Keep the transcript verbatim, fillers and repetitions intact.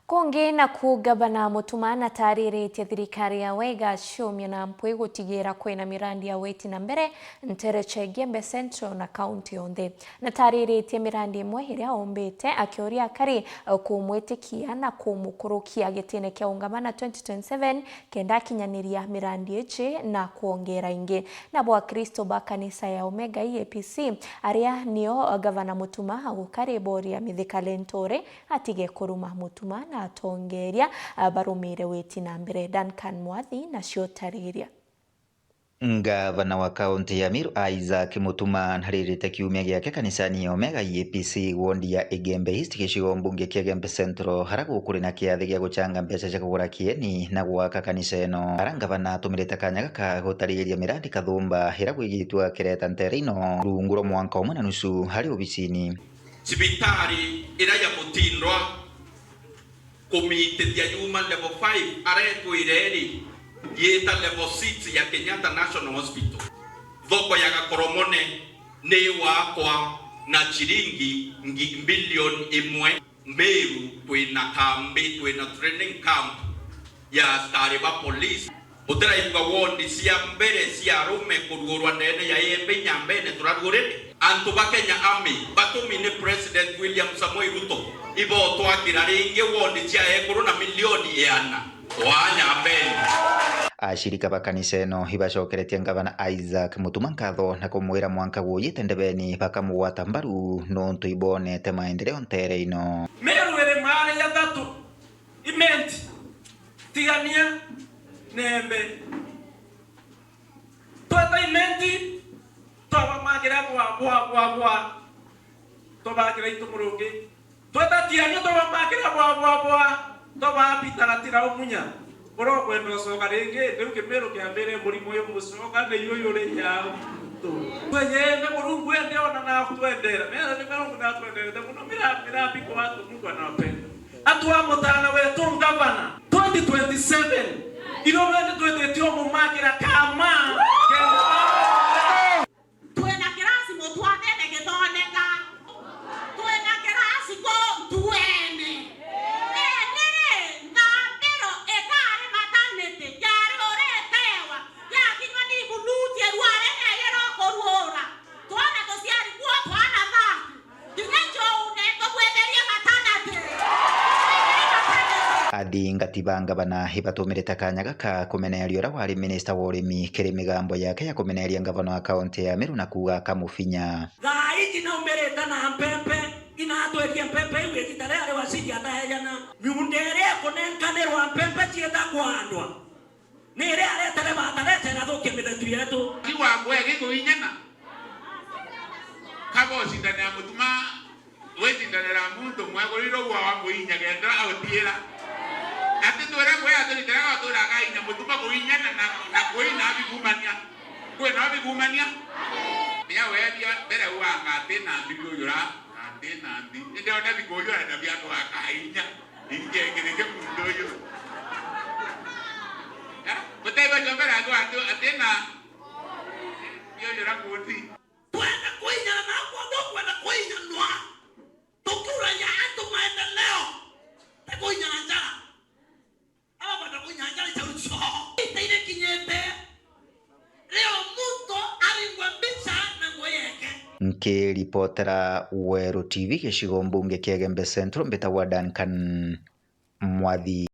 Kungi naku, Gavana Mutuma natariritie thirikari yawe igaciumia na mpwi gutigira kwina mirandi ya witi na mbere ntere cia Igembe Central na kaunti yonthe. Natariritie mirandi imwe iria ombite, akiuria akari kumwitikia na kumukurukia gitine kia ungavana twenty twenty-seven kenda akinyaniria mirandi iji na kwongera ingi. Nabo Akristo ba kanisa ya Omega E A P C, aria nio Gavana Mutuma agukariboria Mithika Linturi, atige kuruma Mutuma na atongeria, a, barumire witi na mbere. Duncan Mwathi nacio tariria. Ngavana wa kaunti ya Meru, Isaac Mutuma, naririte kiumia giake kanisani ya Omega E A P C, wondi ya Igembe East, gicigo mbunge kia Igembe Central, ara gukuri na kiathi gia gucanga mbeca cia kugura kieni na gwaka kanisa ino. Ara ngavana atumirite kanya gaka gutariria mirandi kathumba ira gwigitwe akireta ntere ino rungu rwa mwanka umwe na nusu ari obisini. Cibitari ira ya Mutindwa, kumitithia yuma level five, aretwire ri, yita level six ya Kenyatta National Hospital. Thoko ya Gakoromone ni wakwa na ciringi ngi-, mbilioni imwe. Meru twina kambi, twina training camp ya askari ba police. Utiraigua wondi cia mbere cia arume kuruurwa ndene ya Igembe Inyambene turaruurite? Antu ba Kenya Army batumi ni President William Samoei Ruto, ibotwakira ringi wondi cia ekuru na milioni iana wa Nyambene. Ashirika ba kanisa ino ibacokeretie ngavana Isaac Mutuma nkatho na kumwira mwanka guyite ndebeni bakamugwata mbaru nontu ibonete maendeleo ntere ino. Meru iri maari jathatu. Imenti, Tigania, na Embe. Tweta Imenti, twabamakira bwa, bwa, bwa, bwa. Twabamakira itu murungi. Tweta Tigania, twabamakira bwa, bwa, bwa. Twabapita gatira umunya. Uria ukwenda ucoka ringi, riu Kimiru kiambire murimo uyu mucoka, ni yu yuri ya untu. Tweyende Murungu ende ona natwendera. Mera ni Murungu natwenderete muno, mira, mira biko watu Mungu anawapenda. Atwaa mutana wetu ngavana twenty twenty-seven. Ino rwende twendete umumakira kama. Twina kirasi mutwanene githoneka. Twina kirasi kuntuene. Indi ri, nthambiro itari maternity, yari uritewa, yakinywa ni ibulutie ruare neeyera ukuruura. Twana tuciari kuo, twana thaku. Kinya njoune, tubwetherie maternity. Athingati ba ngavana ibatumirite kanya gaka kumeneria uria wari minista wa urimi kiri migambo yake ya kumeneria ngavana wa kaunti ya Meru na kuuga akamufinya. Thaa iji naumirite na mpempe, inatwerie mpempe iu igita riria ari waziri ataejana. Miunda iria ikunenkanirwa mpempe ciita kwandwa. Ni iria aretere batarete igathukia mithetu yetu. Ti wakwa egi kuinyana. Kaba ucindanira Mutuma, wicindanira muntu umwe, kurirwo gwa wa kuinya kenda autiira. Ati twire kwi aturitire gwa twira akainya Mutuma kuinyana na, na kuina abigumania. Kwina abigumania? Nia weethia mbere wanga ati na mbi kujura, ati na mbi. Indi ona bikujura na biatu akainya. Ingekirike muntu uyu. Eh? Mutaiba jwa mbere atu, atu, atina. Yo jura kuti. Twenda kuinyana na kwamba kwenda kuinyanwa. Tukiuragia antu maendeleo. Te kuinyana njara. Aba kwenda kuinyana njara cia uco. Ita irikinyite. Rio muntu aringwe mbica na ngugi yake. Nkiripotera Weru T V gicigo mbunge kia Igembe Central, mbitagwa Duncan Mwathi.